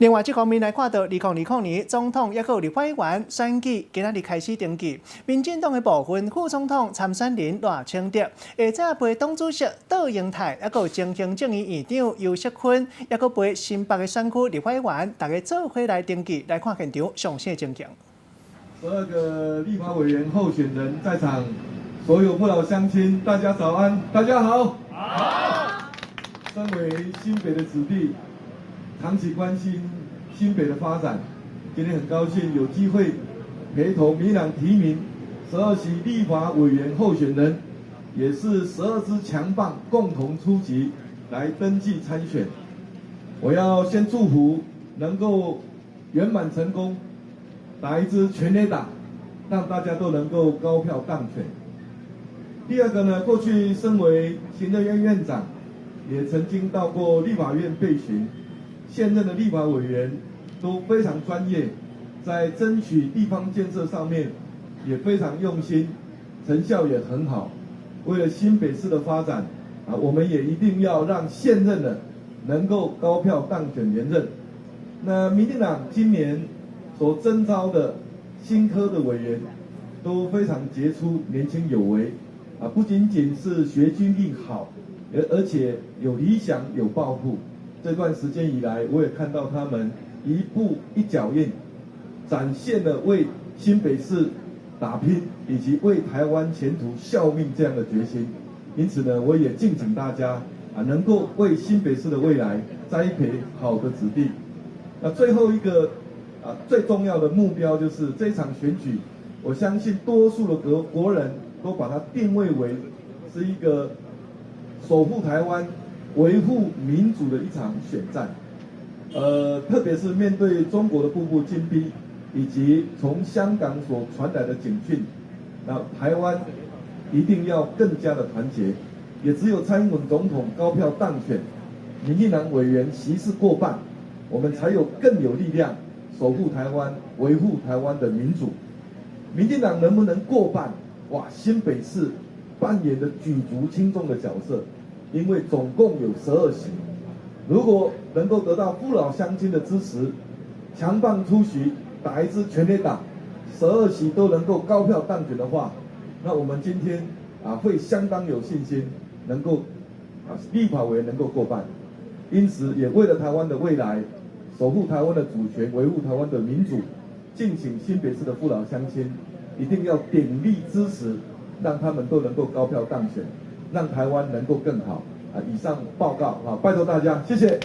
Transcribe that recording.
另外，這方面來看到，2020年總統抑閣立法院選舉，今仔日開始登記。民進黨的部分副總統參選人賴清德，下早陪黨主席卓榮泰，抑閣前行政院院長游錫堃，抑閣陪新北的選區立法院，大家做伙來登記，來看現場詳細情形。 12個立法委員候選人在場，所有父老鄉親，大家早安，大家好。好。身為新北的子弟，長期關心新北的發展，今天很高興有機會陪同民進黨提名12席立法委員候選人，也是12支強棒共同出擊來登記參選。我要先祝福能夠圓滿成功，打一支全壘打，讓大家都能夠高票當選。第二個呢，過去身為行政院院長，也曾經到過立法院備詢。現任的立法委員都非常專業，在爭取地方建設上面也非常用心，成效也很好。為了新北市的發展，啊，我們也一定要讓現任的能夠高票當選連任。那民進黨今年所徵召的新科的委員都非常傑出、年輕有為，啊，不僅僅是學經歷好，而且有理想、有抱負。這段時間以來，我也看到他們一步一腳印，展現了為新北市打拼以及為台灣前途效命這樣的決心。因此呢，我也敬請大家啊，能夠為新北市的未來栽培好的子弟。那最後一個啊，最重要的目標就是這場選舉，我相信多數的國人都把它定位為是一個守護台灣、維護民主的一場選戰，特別是面對中國的步步緊逼，以及從香港所傳來的警訊，那台灣一定要更加的團結。也只有蔡英文總統高票當選，民進黨委員席次過半，我們才有更有力量守護台灣、維護台灣的民主。民進黨能不能過半？哇，新北市扮演的舉足輕重的角色。因為總共有12席，如果能夠得到父老鄉親的支持，強棒出席，打一支全壘打，十二席都能夠高票當選的話，那我們今天啊會相當有信心能夠啊立法委員能夠過半。因此，也為了台灣的未來，守護台灣的主權，維護台灣的民主，敬請新北市的父老鄉親一定要鼎力支持，讓他們都能夠高票當選，讓台灣能夠更好啊！以上報告啊，拜託大家，謝謝。